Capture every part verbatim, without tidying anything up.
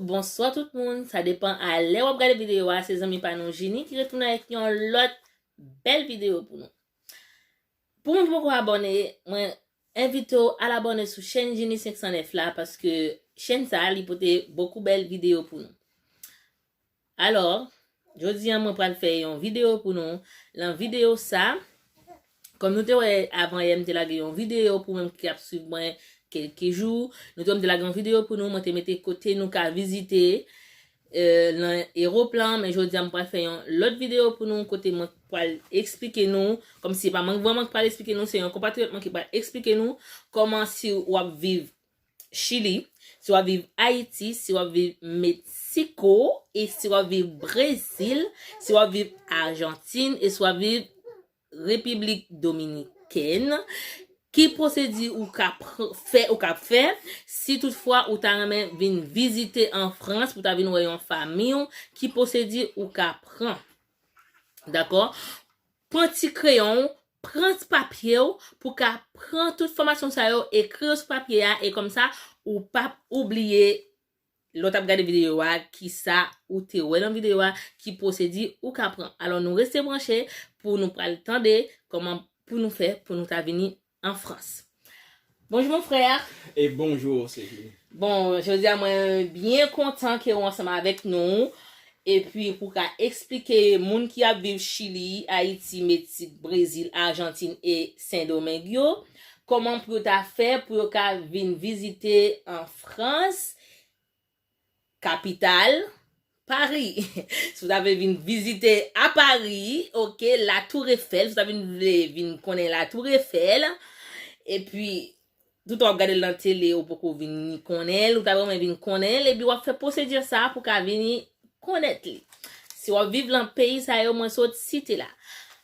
Bonswa tout moun, sa depan a lè w ap gade videyo a, se zanmi pa nou Jini ki retounen avèk yon lòt bèl videyo pou nou. Pou moun ki poko abòne, mwen envite w al abòne sou chèn Jini senk san nèf la, paske chèn sa a, li pote bokou bèl videyo pou nou. Alò, jodi a mwen pral fè yon videyo pou nou. Nan videyo sa, kòm nou te wè avan yè, m te lage yon videyo pou moun ki ap swiv mwen kèlke jou. Nou te wè m te lage yon videyo pou nou, mwen te mete kote nou ka vizite, e, nan eroplan, men jodi a m pral fè yon lòt videyo pou nou, kote mwen pral eksplike nou, kòmsi se pa mwen vrèman ki pral eksplike nou, se yon konpatriyòt mwen ki pral eksplike nou kòman si w ap viv Chili, si w ap viv Ayiti, si w ap viv Meksiko, e si w ap viv Brezil, si w ap viv Ajantin, e si w ap viv Repiblik Dominikèn, ki pwosedi ou ka pr-, fè, ou ka fè, si toutfwa ou ta renmen vin vizite an Frans, pou ta vin wè yon fanmi w, ki pwosedi ou ka pran. Dakò? Pran ti kreyon w, pran ti papye w, pou ka pran tout fòmasyon sa yo, ekri yo sou papye a, e kòmsa, ou p ap oubliye lè w t ap gade videyo a, kisa ou te wè nan videyo a, ki pwosedi ou ka pran. Alò, nou rete branche pou nou pral tande kòman pou nou fè pou nou ta vini an Frans. Bonjou, mon frè. E bonjou, Céline. Bon, jodi a mwen byen kontan ke w ansanm avèk nou. Epi pou ka eksplike moun ki ap viv Chili, Ayiti, Meksik, Brezil, Ajantin e Sendomeng yo, kòman pou yo ta fè pou yo ka vin vizite an Frans, kapital, Pari. Si w ta vle vin vizite a Pari, oke, La Tour Eiffel, si w ta vin vle vin konnen La Tour Eiffel, epi toutan w ap gade l nan tele, ou poko vin ni konnen l, ou ta renmen vin konnen l, epi w ap fè pwosedi sa a pou ka vini konnèt li. Si w ap viv lan peyi sa yo mwen sot site la.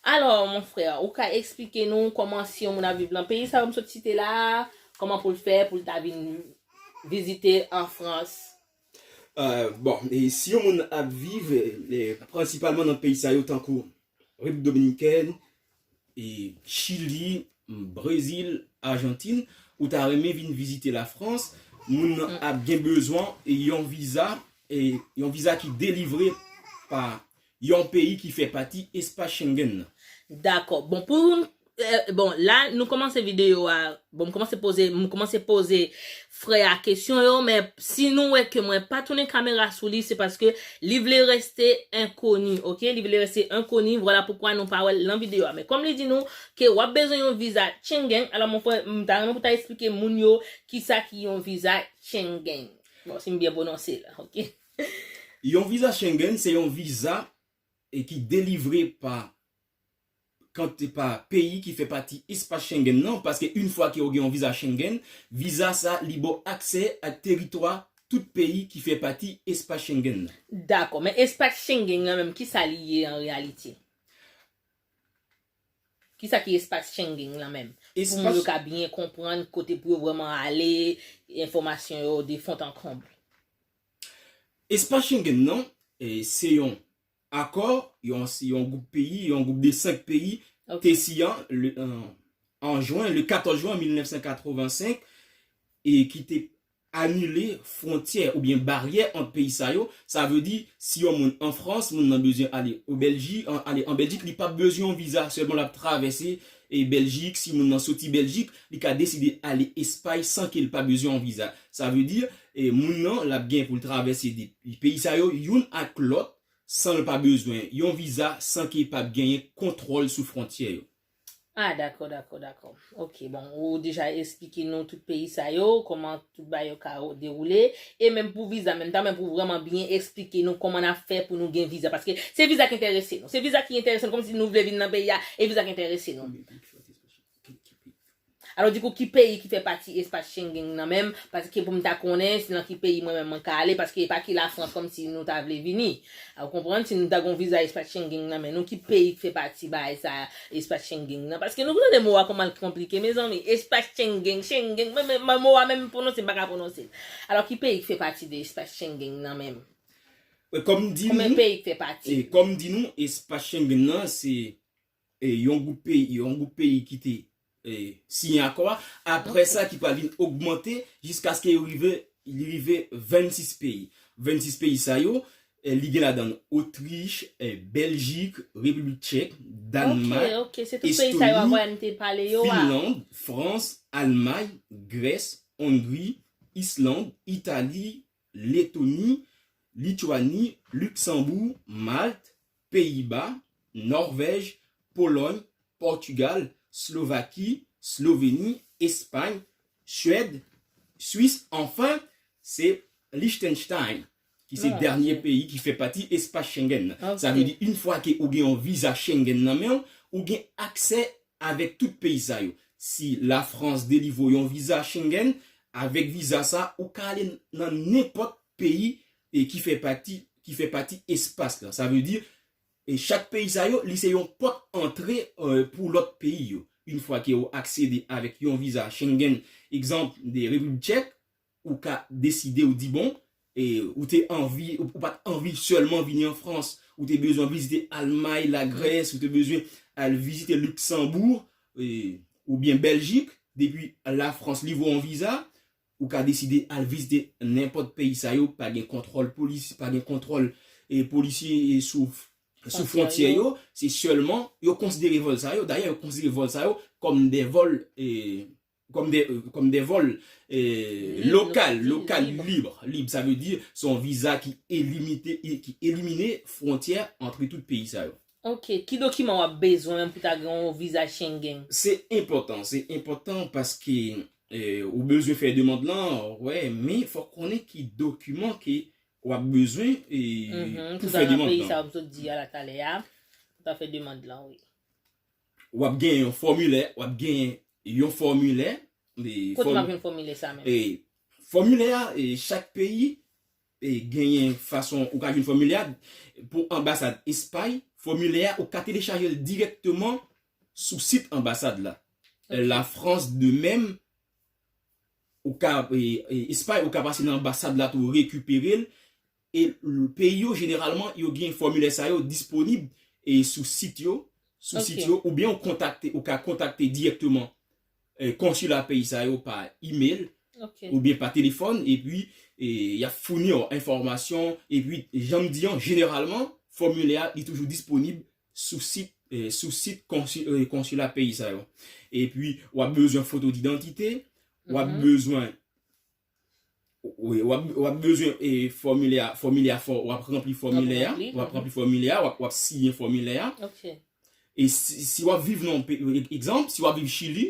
Alò, mon frè, ou ka eksplike nou kòman si yon moun ap viv lan peyi sa yo m sot site la, kòman pou l fè pou l ta vin vizite an Frans? Euh, bon, e si yon moun ap viv, e, prensipalman nan peyi sa yo tankou Repiblik Dominikèn, e, Chili, Brezil, Ajantin, ou ta renmen vin vizite Lafrans, moun nan ap gen bezwen yon viza, e, yon viza ki delivre pa yon peyi ki fè pati espas Schengen nan. Dakò. Bon, pou, e, bon, la, nou kòmanse videyo a, bon, m kòmanse poze, m kòmanse poze frè a kesyon yo, men si nou wè ke mwen pa tounen kamera sou li, se paske li vle reste enkoni, oke? Li vle reste enkoni, vwala poukwa nou pa wè l nan videyo a. Men kòm li di nou ke w ap bezwen yon viza Schengen, alò, mon frè, m ta renmen pou ta eksplike moun yo kisa ki yon viza Schengen. Bon, si m byen pwononse l, oke? Yon viza Schengen, se yon viza, e, ki delivre pa, kante pa peyi ki fè pati espas Schengen nan, paske yon fwa ke w gen yon viza Schengen, viza sa li ba w aksè ak teritwa tout peyi ki fè pati espas Schengen nan. Dakò, men espas Schengen nan menm, kisa li ye an reyalite? Kisa ki espas Schengen nan menm? Pou moun yo ka byen konprann kote pou yo vrèman ale, enfòmasyon yo de fond en comble. Espas Schengen nan, e, se yon akò, yon, yon gwoup peyi, yon gwoup de senk peyi, te siyen le, an, an jwen, le katòz jwen mil nèf san katrevensenk, e ki te anile fwontyè oubyen baryè ant peyi sa yo. Sa vle di, si yon moun an Frans, moun nan bezwen ale o Bèljik, an, ale an Bèljik, li p ap bezwen yon viza, sèlman l ap travèse, e, Bèljik. Si moun nan soti Bèljik, li ka deside ale Espay san ke l pa bezwen yon viza. Sa vle di, e, moun nan, l ap gen pou l travèse de peyi sa yo, youn ak lòt, san l pa bezwen yon viza, san ke pa genyen kontwòl sou fwontyè yo. Ah, dakò, dakò, dakò. Ok, bon, ou deja eksplike nou tout peyi sa yo, kòman tout bagay yo ka dewoule. E menm pou viza, menm ta menm pou vrèman byen eksplike nou kòman n ap fè pou nou gen viza. Paske se viza ki enterese nou. Se viza ki enterese nou, kòmsi nou vle vin nan peyi a, e viza ki enterese nou. Alò, dikou, ki peyi ki fè pati espas Schengen nan menm? Paske pou m ta konnen, se nan ki peyi mwen menm mwen ka ale, paske e pa ki Lafrans kòmsi nou ta vle vini. A, ou konprann, si nou ta gon viza espas Schengen nan men nou, ki peyi k fè pati bagay sa, espas Schengen nan? Paske nou tande mo a kòman l konplike, mezanmi. Espas Schengen, Schengen, men, men, men mo a menm pwononse, m pa ka pwononse l. Alò, ki peyi k fè pati de espas Schengen nan menm? E, kòm m di nou, Konbyen peyi k fè pati? E, kòm m di nou, espas Schengen nan, se, e, yon gwoup peyi, yon gwoup peyi ki te, e, siyen akò a. Apre sa, ki pral vin ogmante jiskaske yo rive, li rive vennsis peyi. Vennsis peyi sa yo, eh, li gen ladan l Otrich, eh, Bèljik, Repiblik Tchèk, Dannmak, Estoni, Finland, Frans, Almay, Grès, Ongri, Island, Itali, Letoni, Litwani, Liksanbou, Malt, Peyiba, Nòvèj, Polòy, Pòtigal, Slovaki, Sloveni, Espay, Swèd, Swis, anfen, se Liechtenstein, ki se dènye peyi ki fè pati espas Schengen nan. Sa vle di, yon fwa ke ou gen yon viza Schengen nan men w, ou gen aksè avèk tout peyi sa yo. Si Lafrans delivre w yon viza Schengen, avèk viza sa, ou ka ale nan nenpòt peyi e ki fè pati, ki fè pati espas la. Sa vle di, e chak peyi sa yo, li se yon pòt antre, eh, pou lòt peyi yo. Yon fwa ke ou aksede avèk yon viza Schengen, egzanp, de Repiblik Tchèk, ou ka deside, ou di, bon, e ou te anvi, ou, ou pa t anvi sèlman vini an Frans, ou te bezwen vizite Almay, Lagrès, ou te bezwen al vizite Liksanbou, e, oubyen Bèljik, depi Lafrans livre w yon viza, ou ka deside al vizite nenpòt peyi sa yo, pa gen kontwòl polis, pa gen kontwòl, e, polisye, e, sou, sou fwontyè yo, se sèlman, yo konsidere vòl sa yo, dayè yo konsidere vòl sa yo kòm de vòl, e, kòm de, kòm de vòl, e, lokal, lokal, lib, lib. Sa vle di, se yon viza ki elimite, ki elimine fwontyè antre tout peyi sa yo. Ok, ki dokiman w ap bezwen menm pou ta gen yon viza Schengen? Se enpòtan, se enpòtan paske, eh, ou bezwen fè demann lan, wè, men fòk konnen ki dokiman ke w ap bezwen, eh, pou fè demann lan. Sa w ap sot di a la talè a, pou ta fè demann lan, wi. W ap gen yon fòmilè, w ap gen yon fòmilè. Kote m ap jwenn fòmilè sa menm? E, fòmilè a, e, chak peyi, e, genyen fason ou ka jwenn fòmilè a. Pou anbasad Espay, fòmilè a, ou ka telechaje l dirèkteman sou sit anbasad la. Ok. Lafrans, de menm, ou ka, e, e, Espay, ou ka pase nan anbasad la tou rekipere l. E l-, peyi yo, jeneralman, yo gen fòmilè sa yo disponib, e, sou sit yo, sou sit yo, oubyen ou kontakte, ou ka kontakte dirèkteman, e, konsila peyi sa yo pa email, oubyen pa telefòn, epi, e, y ap founi w enfòmasyon, epi, jan m di an, jeneralman, fòmilè a, li toujou disponib sou sit, e, sou sit konsi-, e, konsila peyi sa yo. Epi, w ap bezwen foto didantite, w ap bezwen Wi, w ap, w ap bezwen, e, fòmilè a, fòmilè a fò, w ap ranpli fòmilè a, w ap ranpli fòmilè a, w ap, w ap siyen fòmilè a. Ok. E si, si w ap viv nan yon pe-, e-, egzanp, si w ap viv Chili,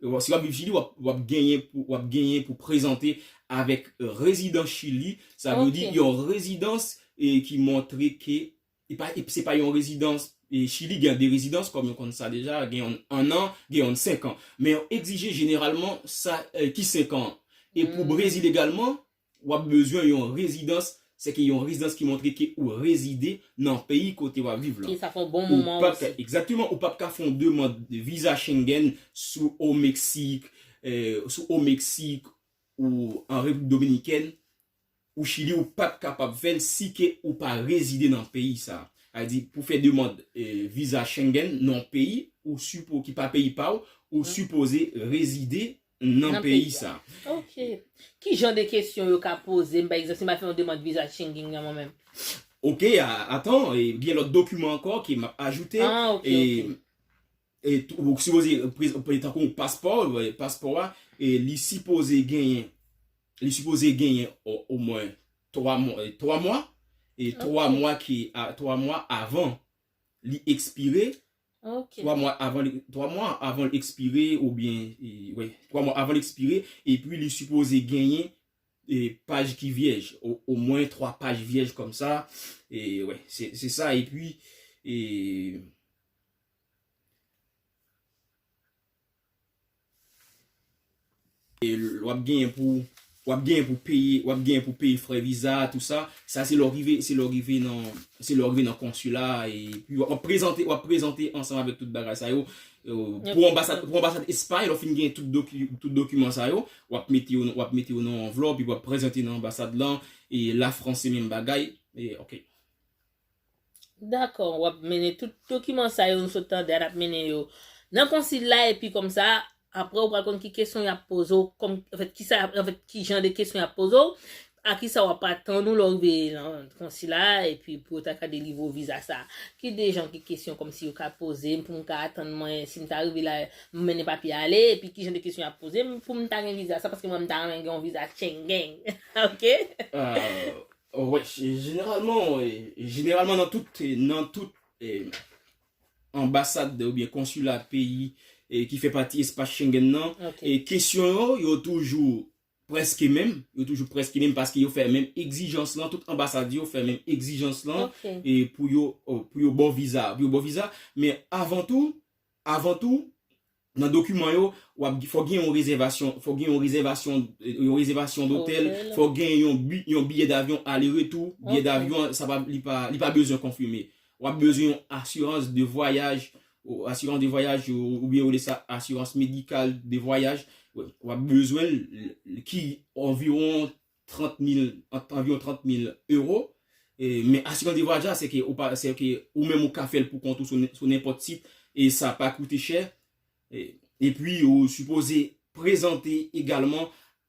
e, si w ap viv Chili, w ap, w ap genyen pou, w ap genyen pou prezante avèk rezidans Chili, sa vle di yon rezidans, e, ki montre ke e pa, e se pa yon rezidans, e Chili gen de rezidans, kòm nou konn sa deja, gen yon, yon an, gen yon senk an. Men yo egzije jeneralman sa, e, ki senk an. E pou Brezil egalman, w ap bezwen yon rezidans, se ke yon rezidans ki montre ke ou rezide nan peyi kote w ap viv la. Ki sa fè yon bon moman osi. Egzakteman, ou p ap ka fè yon demann de viza Schengen sou o Meksik, e, sou o Meksik, ou an Repiblik Dominikèn, ou Chili, ou p ap kapab fè l si ke ou pa rezide nan peyi sa. Sa vle di, pou fè demann, e, viza Schengen nan yon peyi, ou sipo-, ki pa peyi pa w, ou sipoze rezide nan peyi sa. Ok. Ki jan de kesyon yo ka poze m, pa egzanp, si m al fè yon demann viza Schengen nan mwen menm? Ok, a-, atan, e, gen lòt dokiman ankò ke m ap ajoute. Ah, ok, e, ok. E tou, ou sipoze, pre-, pre-, tankou paspò, e, paspò a, e li sipoze genyen, li sipoze genyen o-, omwen twa mwa, e, twa mwa, e twa mwa ki, a, twa mwa avan li ekspire, twa mwa avan li, twa mwa avan li ekspire, oubyen, e, wi, twa mwa avan li ekspire, epi li sipoze genyen, e, paj ki vyèj, o-, omwen twa paj vyèj kòmsa, e, wi, se, se sa, epi, e, E w ap genyen pou, w ap genyen pou peye, w ap genyen pou peye frè viza, tou sa. Sa se lè w rive, se lè w rive nan, se lè w rive nan konsila, epi w ap, w ap prezante, w ap prezante ansanm avèk tout bagay sa yo, e, pou anbasad, pou anbasad Espay, lè w fin gen tout doki-, tout dokiman sa yo, w ap mete yo, w ap mete yo nan yon anvlòp, epi w ap prezante nan anbasad lan, e Lafrans se menm bagay, e, ok. Dakò, w ap mennen tout dokiman sa yo nou sot tande a, n ap mennen yo nan konsil la, epi kòmsa, apre ou pral konn ki kesyon y ap poze w, kòm, anfèt, ki sa, anfèt, ki jan de kesyon y ap poze w. A kisa w ap atann ou lè w rive nan konsila, epi pou yo ta ka delivre w viza sa? Ki de jan ki kesyon kòmsi yo ka poze m pou m ka atann mwen, si m ta rive la, m mennen papye ale, epi ki jan de kesyon y ap poze m pou m ta gen viza sa, paske mwen m ta renmen gen yon viza Schengen. Ok? Wè, jeneralman, jeneralman nan tout, nan tout eh, anbasad oubyen konsila peyi eh, ki fè pati espas Schengen nan, Ok. eh, kesyon yo, yo toujou prèske menm, yo toujou prèske menm paske yo fè menm egzijans lan, tout anbasad yo fè menm egzijans lan Ok. e pou yo, oh, pou yo ba w viza, pou yo ba w viza. Men avan tou, avan tou, nan dokiman yo, w ap, fò gen yon rezèvasyon, fò gen yon rezèvasyon, yon rezèvasyon dotèl, Otèl. Fò gen yon bi, yon biyè davyon ale retou, biyè Ok. Davyon an, sa pa, li pa, li pa bezwen konfime. W ap bezwen yon asirans de vwayaj, ou asirans de vwayaj, ou, oubyen yo rele sa asirans medikal de vwayaj. W ap bezwen l, l, ki anviwon trant mil, ant anviwon trant mil ewo. E, men asirans de vwayaj la, se ke ou pa, se ke ou menm ou ka fè l pou kont ou sou, sou nenpòt sit, e sa pa koute chè. E, epi ou sipoze prezante egalman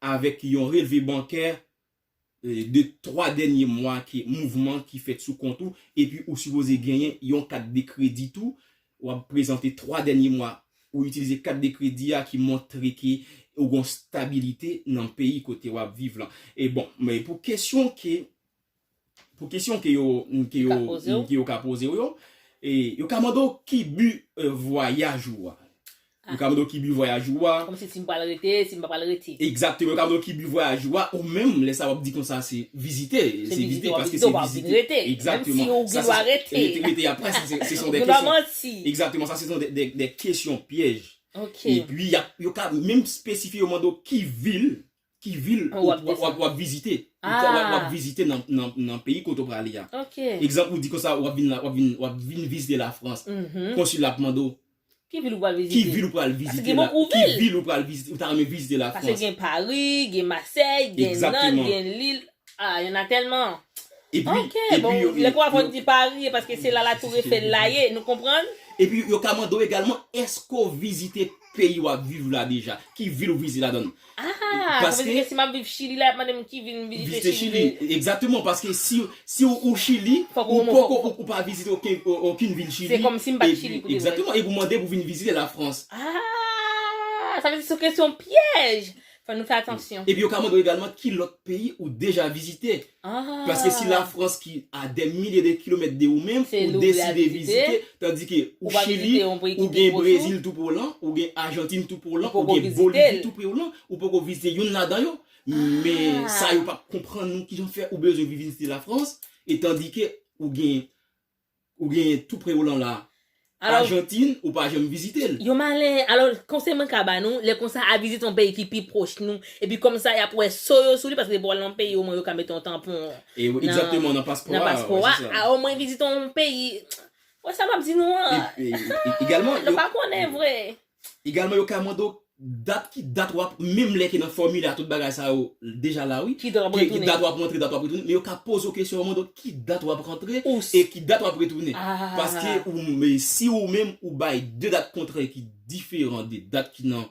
avèk yon relve bankè eh, de twa dènye mwa ki mouvman ki fèt sou kont ou, epi ou sipoze genyen yon kat de kredi tou. W ap prezante twa dènye mwa ou itilize kat de kredi a ki montre ke ou gon stabilite nan peyi kote w ap viv lan. E bon, men pou kesyon ke pou kesyon ke yo ke yo Ka poze w. Ke yo ka poze w yo, e yo ka mande w ki bi eh, vwayaj ou a. Yo ka mande w ki bi vwayaj ou a. Kòmsi si m pral rete, si m pa pral rete. Egzakteman, yo ka mande w ki bi vwayaj ou a, ou menm, lè sa w ap di konsa se vizite, Se se vizite, vizite, w ap paske vizite, se w ap vin vizite. Rete. Menm Egzakteman. Si ou gen dwa rete. Rete, rete, apre, sa se se son de Ou pa kesyon. Manti. Egzakteman, sa se son de, de, de kesyon pyèj. Ok. Epi, y ap, yo ka menm espesifye yo mande w ki vil, ki vil Ou ou ap w ap, w ap vizite. Ou Ah. w ap, w ap vizite nan, nan, nan peyi kote w prale a. Ok. Egzanp, ou di konsa, w ap vin la, w ap vin, w ap vin vizite Lafrans. Mhm. Konsil la ap mande w Ki vil ou pral ki vizite? Vil ou pral Paske vizite gen la. Bokou Ki vil. Vil ou pral vizite? Ou ta renmen vizite Paske Lafrans. Gen Paris, gen Marseille, gen Nantes, Egzakteman. Gen Lille. Ah, y en a tellement. Epi, Ok, epi bon, yo, lè yo, kwa fò yo- di Paris, paske se la la Tour Eiffel la ye, nou konprann? Epi yo ka mande w egalman, èske w vizite peyi w ap viv la deja? Ki vil ou vizite ladan l? Ah, Paske- sa vle di ke si m ap viv Chili la, y ap mande m ki vil m vizite Vizite Chili. Chili. Egzakteman, paske si, si ou, ou Chili, Fòk ou ou- poko, ou, ou pa vizite okenn, o- okenn vil Chili. Se kòmsi m pa t Epi- Chili pou de vrè. Egzakteman, e pou mande pou vin vizite Lafrans. Ah, sa vle di se yon kesyon pyèj. Fò nou fè atansyon. Epi yo ka mande w egalman ki lòt peyi ou deja vizite. Ah. Paske si Lafrans ki a dè milye de kilomèt de ou menm, Se ou li ou vle al deside vizite, vizite, tandi ke ou ou pa Chili, vizite yon peyi ki ou pi gen pwòch ou. Brezil tou pwolan, ou gen Ajantin tou pwolan, Ou ou poko gen vizite Bolivie l. Tou pwolan, ou poko vizite youn ladan yo. Men Ah. Sa yo p ap konprann nou kijan fè ou bezwen vin vizite Lafrans, e tandi ke ou gen ou gen tou pwolan la. Alò, Ajantin, ou pa janm vizite l. Yo malen, alò, konsèy mwen ka ba nou, lè konsa a vizite yon peyi ki pi pwòch nou, epi kòmsa y ap wè so yo sou li, paske pou al nan peyi omwen yo ka mete yon tanpon E, egzakteman, nan paspò nan a, paspò wè, a, se sa. A omwen vizite yon peyi, wè sa m ap di nou an, E, e, e, egalman, nou yo, pa konnen vre. Egalman, yo ka mande w dat ki dat w ap, menm lè ke nan fòmilè a, tout bagay sa yo deja la, wi. Ki dat w ap Ki, ki retounen. Dat w ap rantre, dat w ap retounen. Men yo ka poze w kesyon, yo mande w ki dat w ap rantre Ous. E ki dat w ap retounen. Ah. Paske ou, men si ou menm ou bay de dat kontrè ki diferan de dat ki nan,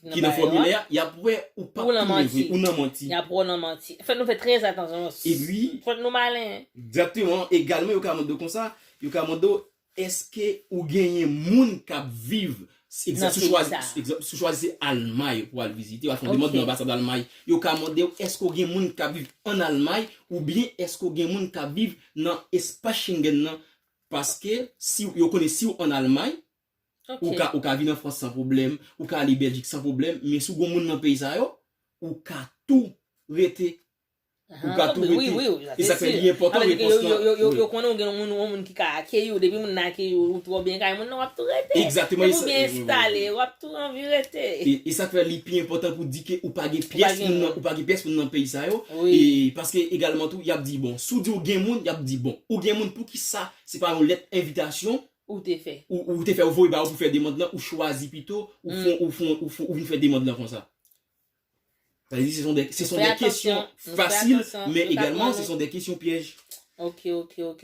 Nan ki nan bagay yo fòmilè a. a, y ap wè ou pa Ou nan tounen vre, manti. Ou nan manti. Y ap wè w nan manti. Fò nou fè trè atansyon. Epi, Fò nou malen. Egzakteman, egalman, yo ka mande w konsa, yo ka mande w, èske ou genyen moun k ap viv, egzanp, Nan si w peyi chwazi, sa. Egzanp, si w chwazi se Almay pou al vizite, w al fè yon Ok. Demann nan anbasad Almay, yo ka mande w, èske w gen moun k ap viv ann Almay, oubyen èske w gen moun k ap viv nan espas Schengen nan, paske si yo konnen si w ann Almay, Ok. ou ka, ou ka vin an Frans san pwoblèm, ou ka ale Bèljik san pwoblèm, men si w gen moun nan peyi sa yo, ou ka tou rete Ou ka tou rete. E sa k fè li enpòtan repons lan. Yo konnen ou gen yon moun, yon moun ki ka akeyi w. Depi moun nan akeyi w, ou twò byen kay moun nan, w ap tou rete. Depi ou byen enstale, w ap tou anvi rete. E sa k fè li pi enpòtan pou di ke ou pa gen pyès moun nan, ou pa gen pyès moun nan peyi sa yo. Paske egalman tou, y ap di, bon, si w di w gen moun, y ap di, bon, ou gen moun, poukisa se pa yon lèt envitasyon ou te fè, ou voye ba yo pou fè demann lan, ou chwazi pito, ou fè, ou fè, ou vin fè demann lan konsa. Sa vle di, se son de, se son de kesyon fasil, men egalman, se son de kesyon pyèj. Ok, ok, ok.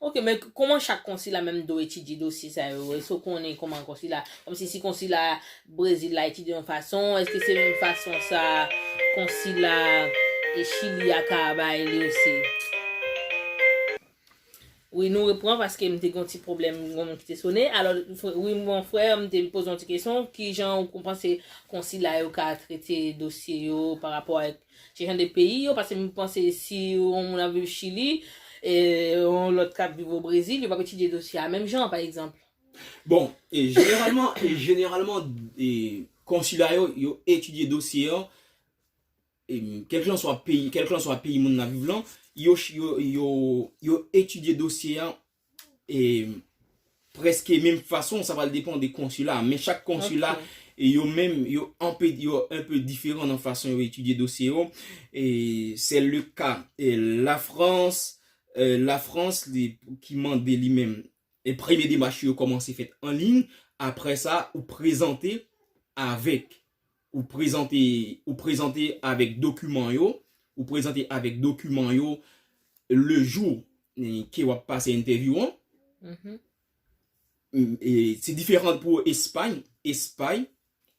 Ok, men kòman chak konsila menm dwe etidye dosye sa yo? Èske w konnen kòman konsila, kòmsi si konsila Brezil la etidye yon fason, èske se menm fason sa konsila e Chili a ka bay li osi. Wi, nou repran paske m te gen yon ti pwoblèm, yon moun ki te sone. Alò, wi, mon frè, m te poze yon ti kesyon, kijan ou panse konsila yo ka trete dosye yo pa rapò avèk ki jan de peyi yo, paske m panse si yon moun ap viv Chili, e yon lòt k ap viv o Brezil, yo p ap etidye dosye a menm jan, pa egzanp. Bon, e jeneralman, e jeneralman, e konsila yo, yo etidye dosye an, e, kèlkanswa peyi, kèlkanswa peyi moun nan viv lan, yo, yo, yo, yo etidye dosye an, e, prèske menm fason, sa pral depann de konsila, men chak konsila, e yo menm, yo anpe, yo enpe diferan nan fason yo etidye dosye yo. E se le ka, e Lafrans, e Lafrans, li, ki mande li menm, e premye demach yo kòmanse fèt an liy, apre sa, ou prezante avèk, ou prezante, ou prezante avèk dokiman yo, ou prezante avèk dokiman yo le jou, e, ke w ap pase entèvyou an. E, se diferan pou Espay. Espay,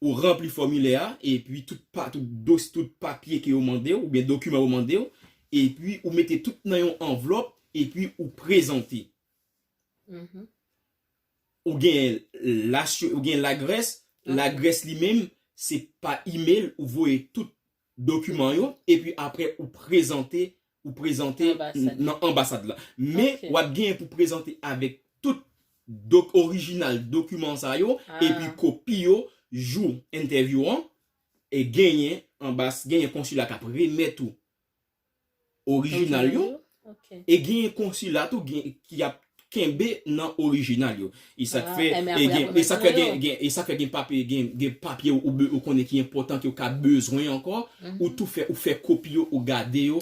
ou ranpli fòmilè a, epi tout, pa, tout, dos, tout papye ke yo mande w, oubyen dokiman yo mande w, epi ou mete tout nan yon anvlòp, epi ou prezante. Ou gen lasyo, ou gen ladrès, ladrès li menm, se pa email ou voye tout dokiman yo, epi apre ou prezante, ou prezante nan anbasad la. Men w ap genyen pou prezante avèk tout dok, orijinal dokiman sa yo, epi kopi yo jou entèvyou an, e genyen anbas, genyen konsila k ap remèt ou orijinal yo, e genyen konsila tou gen, ki ap kenbe nan orijinal yo. E sa k fè, e gen, e sa k fè gen, gen, e sa k fè gen papye, gen, gen papye ou, ou be, ou konnen ki enpòtan ke ou ka bezwen ankò, ou tou fè, ou fè kopi yo, ou gade yo,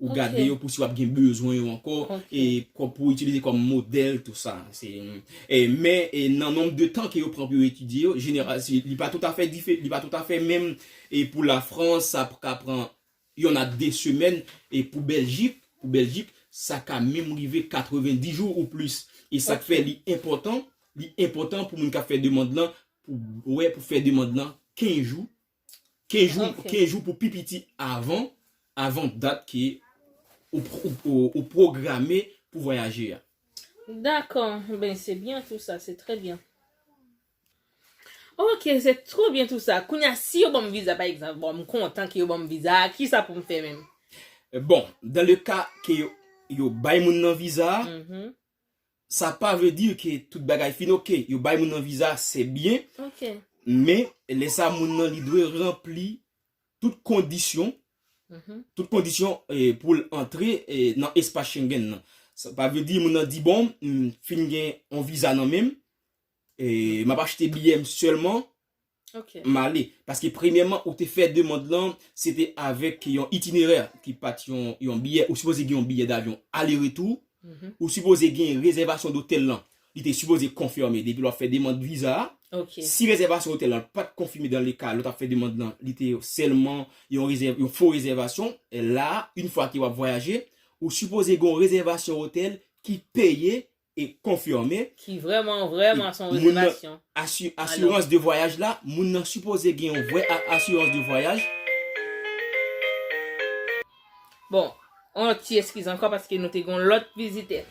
ou gade yo pou si w ap gen bezwen yo ankò, e kòm pou itilize kòm modèl, tou sa. Se, e, men, e nan nonb de tan ke yo pran pou yo etidye yo, jeneral, se, li pa toutafè dife, li pa toutafè menm, e pou Lafrans, sa ka pran yon a de semèn, e pou Bèljik, pou Bèljik, sa ka menm rive katreven di jou ou plis. E sa k fè li enpòtan, li enpòtan pou moun k ap fè demann lan, pou, wè, pou fè demann lan kenz jou, kenz jou, kenz jou pou pi piti avan, avan dat ke ou, ou, ou, ou pwograme pou vwayaje a. Dakò, ben se byen tou sa, se trè byen. Ok, se twò byen tou sa. Kounye a, si yo ban m viza, pa egzanp, bon, m kontan ke yo ban m viza a, kisa pou m fè menm? Bon, dans le cas ke yo, yo bay moun nan viza a, sa pa vle di ke tout bagay fin ok. Yo bay moun nan viza a, se byen. Men, lè sa moun nan li dwe ranpli tout kondisyon, tout kondisyon, e, pou l antre, e, nan espas Schengen nan. Sa pa vle di moun nan di, bon, m fin gen yon viza nan men m, e, m ap achte biyè m sèlman, m ale. Paske premyèman, ou te fè demann lan, se te avèk yon itinerè ki pa t yon, yon biyè, ou sipoze gen yon biyè davyon ale retou, ou sipoze gen rezèvasyon dotèl lan. Li te sipoze konfime depi lè w ap fè demann viza a. Si rezèvasyon otèl lan pa t konfime, dans le cas lè w t ap fè demann lan, li te sèlman yon rezèv, yon fo rezèvasyon, la, yon fwa ke w ap vwayaje, ou sipoze gen yon rezèvasyon otèl ki peye e konfime. Ki vrèman, vrèman se yon rezèvasyon. Asi, asirans de vwayaj la, moun nan sipoze gen yon vrè a, asirans de vwayaj. Bon, yon ti eskiz ankò paske nou te gen yon lòt vizitè.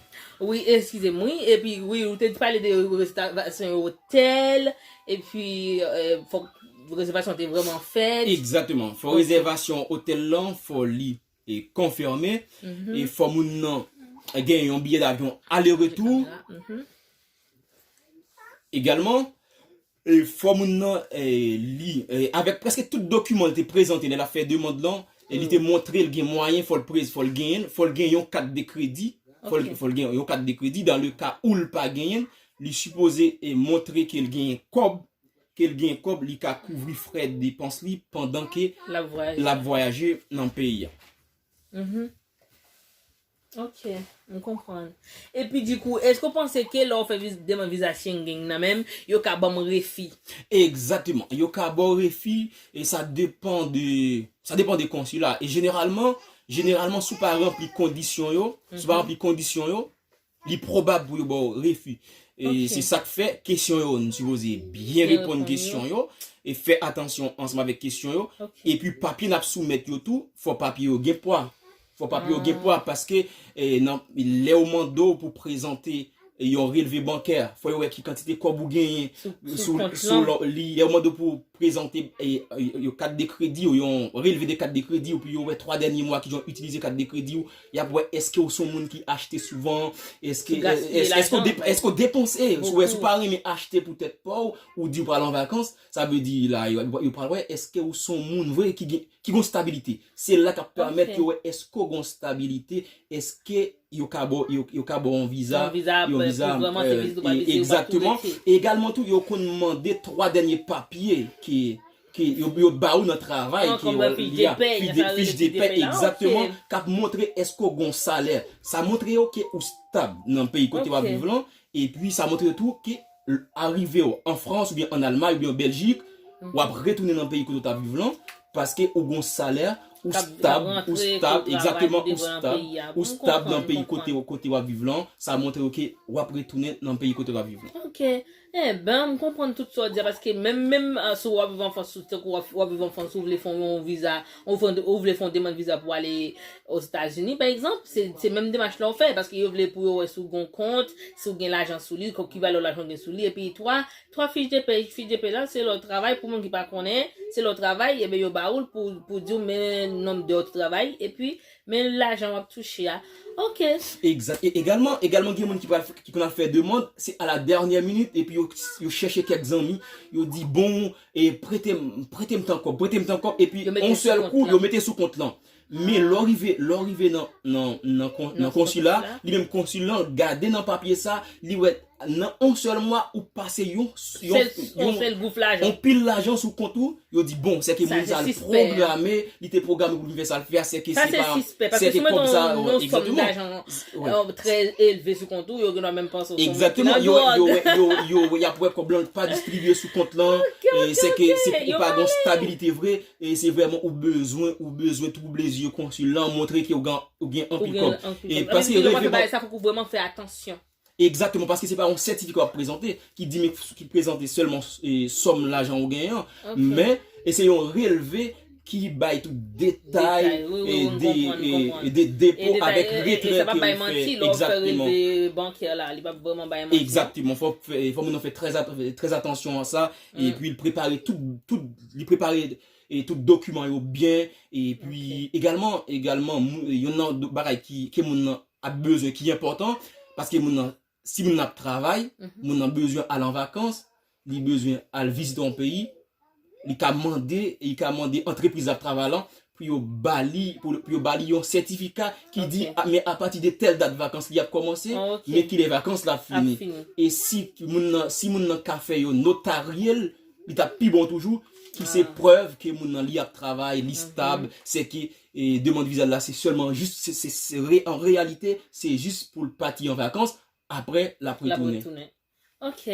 Wi, eskize m, wi. Epi, wi, ou te pale de rezèvasyon otèl, epi, e, fòk rezèvasyon te vrèman fèt. Egzakteman. Fò rezèvasyon otèl lan, fò li e konfime. E fò moun nan gen yon biyè davyon ale retou. Egalman, e fò moun nan, e, li, e, avèk prèske tout dokiman l te prezante lè l ap fè demann lan, e li te montre l gen mwayen, fò l prez, fò l genyen, fò l gen yon kat de kredi, fò l, fò l gen yon kat de kredi, dans le cas ou l pa genyen, li sipoze, e, montre ke l genyen kòb, ke l gen kòb, li ka kouvri frè depans li pandan ke l ap vwayaje nan peyi a. Ok, m konprann. Epi dikou, èske w panse ke lè w fè viz, demann viza Schengen nan menm, yo ka ban m refi? Egzakteman. Yo ka ba w refi, e sa depann de, sa depann de konsila. E jeneralman, jeneralman, si w pa ranpli kondisyon yo, si w pa ranpli kondisyon yo, li pwobab pou yo ba w refi. E se sa k fè kesyon yo, nou sipoze byen reponn kesyon yo, e fè atansyon ansanm avèk kesyon yo. Epi papye n ap soumèt yo tou, fò papye yo gen pwa. Fò papye yo gen pwa paske e, nan, lè yo mande w pou prezante yon relve bankè, fò yo wè ki kantite kòb ou genyen sou, sou li. Lè yo mande w pou prezante e, e, yon kat de kredi ou, yon relve de kat de kredi ou, pou yo wè twa dènye mwa ki jan w itilize kat de kredi ou, y ap wè èske ou se yon moun ki achte souvan, èske, èske, èske w dep- èske w depanse, si w wè si w pa renmen achte pou tèt pa w, ou di w pral an vakans, sa vle di la, yo, yo pral wè èske ou se yon moun vre ki gen, ki gen stabilite. Se la k ap pèmèt yo wè èske w gen stabilite, èske yo ka ba w, yo, yo ka ba w yon viza, yon viza, e, egzakteman. E egalman tou, yo konn mande twa dènye papye ki, ki yo, yo ba ou nan travay, ki yo, fich de pè, egzakteman, k ap montre èske w gen yon salè. Sa montre yo ke ou stab nan peyi kote w ap viv lan, epi sa montre yo tou ke arive w an Frans oubyen an Almay oubyen an Bèljik, w ap retounen nan peyi kote w t ap viv lan, paske ou gen yon salè, ou stab, ou stab, egzakteman, ou stab, ou stab nan peyi kote, kote w ap viv lan, sa montre yo ke w ap retounen nan peyi kote w ap viv lan. Ok. Enben, m konprann tout sa w di a, paske menm, menm, ah, si w ap viv an Frans, si w, w ap, w ap viv an Frans, ou vle fè yon viza, ou vle, ou vle fè yon demann viza pou ale Ozetazini, pa egzanp, se, se menm demach la w fè, paske yo vle pou yo wè si w gen yon kont, si w gen lajan sou li, ki valè lajan w gen sou li, epi twa, twa fich de pè, fich de pè la, se lè w travay, pou moun ki pa konnen, se lè w travay, ebyen yo ba ou l pou, pou di w men nonm dè w te travay, epi men lajan w ap touche a. Ok. Egzak. E egalman, egalman gen moun ki pral, ki konn al fè demann, se a la dènyè minit, epi yo, yo chèche kèk zanmi, yo di, bon, e prete m, prete m tan kòb, prete m tan kòb, epi yon sèl kou, yo mete sou kont lan. Men lè w rive, lè w rive nan, nan, nan kon-, nan konsila, li menm konsila gade nan papye sa, li wè nan yon sèl mwa ou pase yon, yon, yon pil lajan sou kont ou, yo di, bon, sèke moun sa l pwograme, li te pwograme pou l vin fè sa l fè a, sèke se pa, sèke kòb sa, egzakteman. Trè elve sou kont ou, yo gen dwa menm panse w se yon moun ki nan dwòg. Egzakteman, yo, yo, yo, yo, y ap wè kòb lan pa distribye sou kont lan, e, sèke se, ou pa gen stabilite vre, e se vrèman ou bezwen, ou bezwen twouble zye konsil lan, montre ke ou gen, ou gen anpil kòb. E paske yo pa fè bagay sa, fòk ou vrèman fè atansyon. Egzakteman, paske se pa yon sètifika w ap prezante ki di men, ki prezante sèlman, e, sòm lajan ou genyen an, men e se yon relve ki bay tout detay, e, de, e, de depo avèk retrè ke ou fè. Egzakteman. Egzakteman, fò, fò moun nan fè trè, trè atansyon a sa, epi l prepare tout, tout, li prepare, e, tout dokiman yo byen, epi egalman, egalman, mou-, youn nan bagay ki, ke moun nan ap bezwen ki enpòtan, paske moun nan, si moun nan ap travay, moun nan bezwen al an vakans, li bezwen al vizite yon peyi, li ka mande, li ka mande antrepriz l ap travay lan pou yo ba li, pou, pou yo ba li yon sètifika ki di, a, men apati de tèl dat vakans li ap kòmanse, men kilè vakans la ap fini. E si moun nan, si moun nan ka fè yo notarye l, li t ap pi bon toujou, ki se prèv ke moun nan li ap travay, li stab, sèke, e, demann viza l la, se sèlman jis, se, se, se re-, an reyalite, se jis pou l pati an vakans, apre l ap retounen. Ok.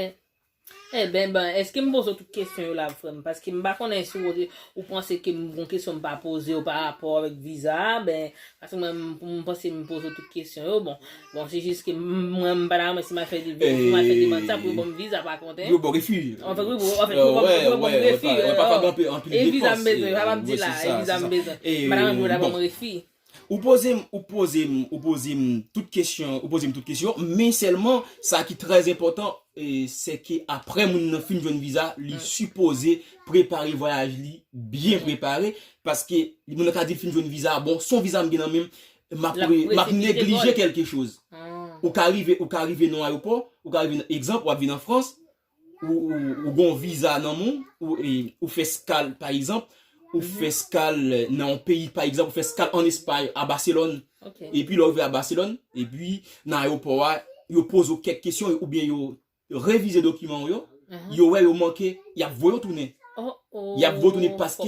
Enben, ben, èske m poze w tout kesyon yo la, frè m? Paske m pa konnen si w, ou panse ke m gon kesyon m pa poze w pa rapò avèk viza a, ben, paske mwen, m, m panse m poze w tout kesyon yo, bon, bon, se jis ke m, mwen, m pa ta renmen si m al fè de, si m al fè demann sa pou yo ban m viza, pa kont, en. Yo ba w refi. Anfen, wi, bon, anfen, pou yo ban m, pou yo ban m refi, e viza m bezwen, sa m ap di la, e viza m bezwen. M pa ta renmen pou yo ta ban m refi. Ou poze m, ou poze m, ou poze m tout kesyon, ou poze m tout kesyon, men sèlman, sa ki trè enpòtan, e, se ke apre moun nan fin jwenn viza, li sipoze prepare vwayaj li byen prepare, paske moun nan ka di l fin jwenn viza, bon, se yon viza m gen nan men m, m ap, m ap neglije kèlke choz. Ou ka rive, ou ka rive nan ayewopò, ou ka rive nan, egzanp, w ap vin an Frans, ou, ou, ou gon viza nan men w, ou, e, ou fè eskal, pa egzanp, ou fè eskal nan yon peyi, pa egzanp, ou fè eskal an Espay, a Baselòn, epi lè w rive a Baselòn, epi nan ayewopò a, yo poze w kèk kesyon, oubyen yo revize dokiman w yo, yo wè yo manke, y ap voye w tounen. Y ap voye w tounen paske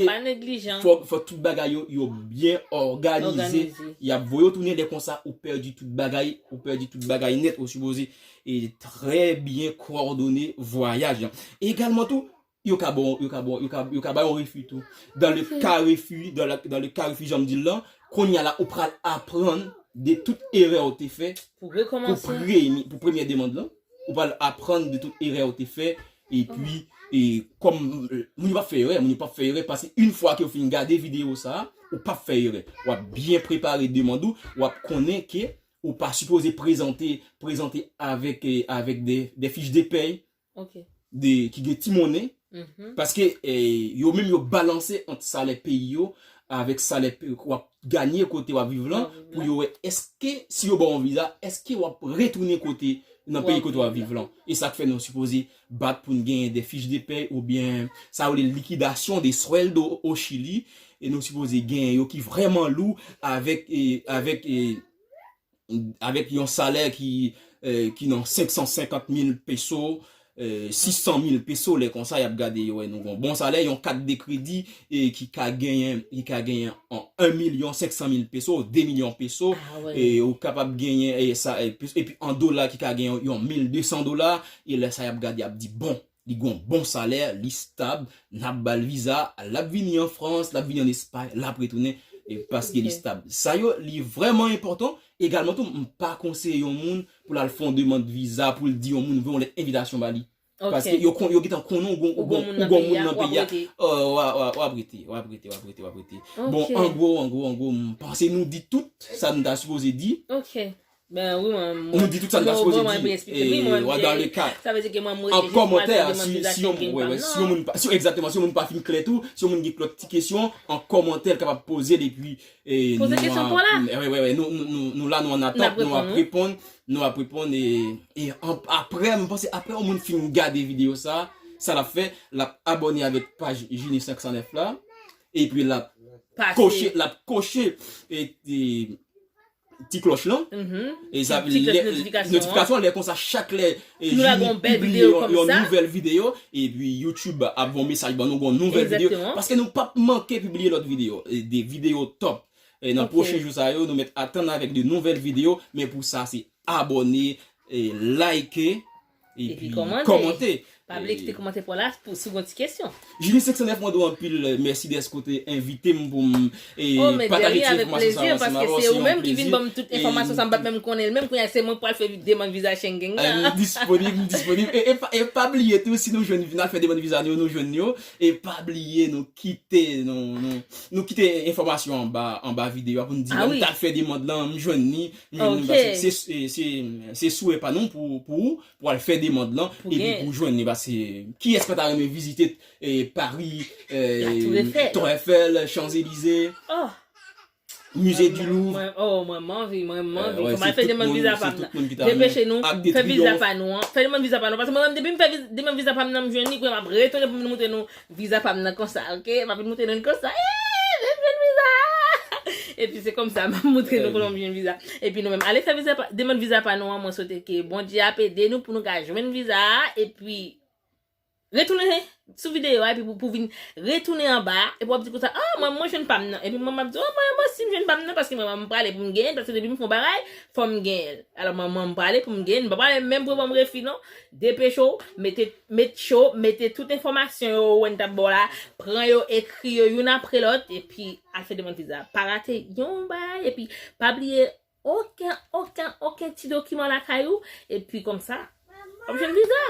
fò, fò tout bagay yo, yo byen òganize. Y ap voye w tounen, lè konsa, ou pèdi tout bagay, ou pèdi tout bagay nèt, ou sipoze e trè byen kowòdone vwayaj lan. Egalman tou, yo ka ba w, yo ka ba w, yo ka, yo ka ba w refi tou. Dans le cas refi, dans la, dans le cas refi, jan m di l lan, kounye a la, ou pral aprann de tout erè ou te fè pou premye, pou premyè demann lan. Ou pral aprann de tout erè ou te fè. Epi, e, kòm, e, moun yo p ap fè erè, moun yo p ap fè erè, paske yon fwa ke w fin gade videyo sa a, ou p ap fè erè. W ap byen prepare demann ou, w ap konnen ke ou pa sipoze prezante, prezante avèk, e, avèk de, de fich de pèy, de, ki gen ti monnen, paske, e, yo menm yo balanse ant salè peyi yo avèk salè pe-, w ap ganye kote w ap viv lan, pou yo wè èske si yo ba w yon viza, èske w ap retounen kote, nan peyi kote w ap viv lan. E sa k fè nou sipoze bat pou n genyen de fich de pèy oubyen sa yo rele likidasyon de sueldo o Chili, e nou sipoze genyen yo ki vrèman lou avèk, e, avèk, e, avèk yon salè ki, e, ki nan senk san senkant mil peso, e, sis san mil peso, lè konsa y ap gade yo wè nou gon bon salè, yon kat de kredi, e, ki ka genyen, ki ka genyen an en milyon senk san mil peso, de milyon peso, e, ou kapab genyen, e, sa, e, plis, epi an dola ki ka genyen yon mil de san dola, e lè sa y ap gade, y ap di, bon, li gon bon salè, li stab, n ap ba l viza, l ap vini an Frans, l ap vini an Espay, l ap retounen, e paske li stab. Sa yo, li vrèman enpòtan. Egalman tou, m pa konseye yon moun pou l al fè yon demann viza, pou l di yon moun voye yon lèt envitasyon ba li. Paske yo kon-, yo gentan konnen ou gon, ou gon, ou gon moun nan peyi a. W ap rete, w ap rete, w ap rete, w ap rete, w ap rete. Bon, an gwo, an gwo, an gwo, m panse nou di tout sa nou ta sipoze di. Ben wi, mwen, nou di tout sa n ta sipoze di. E, w a dans le cas. An kòmantè, si, si yon, wè, wè, si yon moun pa, si, egzakteman, si yon moun pa fin klè tou, si yon moun gen lòt ti kesyon, an kòmantè, l kapab poze l, epi, e, poze kesyon pou w la. Wè, wè, wè, nou, nou, nou, nou la, nou an atant, nou ap reponn, nou ap reponn, e, e an, apre, m panse, apre yon moun fin gade videyo sa, sa l ap fè, l ap abòne avèk paj Jini senk san nèf la, epi l ap koche, l ap koche, e, e, ti klòch lan. E sa, ti klòch lè, notifikasyon an, notifikasyon, lè konsa, chak lè, e, nou lage yon bèl videyo yon, yon nouvèl videyo, epi YouTube ap voye mesaj ban nou, gon nouvèl videyo. Paske nou p ap manke pibliye lòt videyo, e, de videyo top. E nan pwochen jou sa yo, nou mèt atann avèk de nouvèl videyo, men pou sa, se abòne, e, like, epi kòmante. Pa bliye kite kòmantè pa w la pou si w gen ti kesyon. Jini senk san nèf, mwen di w anpil mèsi dèske w te envite m pou m, e, pataje ti enfòmasyon sa yo ansanm avè w. Se yon plezi. Se ou menm ki vin ban m tout enfòmasyon sa, m pa t menm konnen l menm, kounye a se mwen k pral fè demann viza Schengen la. M disponib, m disponib. E, e pa, e pa bliye tou, si nou jwenn, n al fè demann viza nou yo, nou jwenn yo. E pa bliye, nou kite, nou, nou, nou kite enfòmasyon anba, anba videyo a pou n di, m t al fè demann lan, m jwenn li, m jwenn li, paske se, se, se, se swè pa nou pou, pou ou, pou al fè demann lan, epi pou jwenn li, paske kiyès pa ta renmen vizite, e, Paris, e, Tour Eiffel, Champs-Élysées, Musée du Louvre? Mwen, oh, mwen, m anvi, mwen, m anvi. Fò m al fè demann viza pa m nan. Depeche nou, fè viza pa nou an. Fè demann viza pa nou. Paske mwen menm, depi m fè viz-, demann viza pa m nan, m jwenn li, kounye a m ap retounen pou m montre nou viza pa m nan konsa, oke? M ap vin montre nou l konsa. Eee, lè m jwenn viza a! Epi se konsa, m ap montre nou kote m jwenn viza. Epi nou menm, ale fè viza pa, demann viza pa nou an, mwen swete ke Bondye ap ede nou pou nou ka jwenn viza a, epi retounen sou videyo a, epi pou, pou vin retounen anba a, epi w ap di konsa, ah, mwen, mwen jwenn pa m nan. Epi mwen, m ap di, oh, mwen, mwen osi, m jwenn pa m nan, paske mwen, mwen, m prale pou m genyen l, paske depi m fè yon bagay, fò m genyen l. Alò, mwen, mwen, m prale pou m genyen l, m pa prale menm pou yo ban m refi, non. Depeche w, mete, met cho, mete tout enfòmasyon yo, ou wè n t ap ba w la, pran yo, ekri yo youn apre lòt, epi al fè demann viza. Pa rate yon bagay, epi pa bliye okenn, okenn, okenn ti dokiman lakay ou, epi konsa, w ap jwenn viza.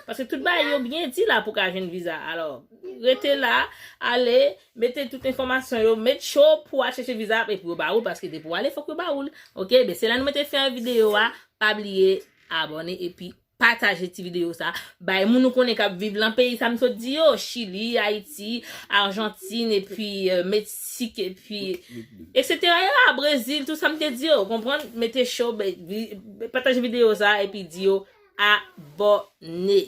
Paske tout bagay yo byen di la pou w ka jwenn viza. Alò, rete la, ale, mete tout enfòmasyon yo, met cho pou w al chèche viza, epi yo ba ou l, paske depi w ale, fòk yo ba ou l. Oke, ben se la nou mete fen a videyo a. Pa bliye abòne epi pataje ti videyo sa. Bay moun ou konnen k ap viv lan peyi sa m sot di yo, Chili, Ayiti, Ajantin, epi, euh, Meksik, epi etsetera yo la, Brezil, tout sa m te di yo, konprann? Mete cho, be-, vi-, pataje videyo sa, epi di yo abòne.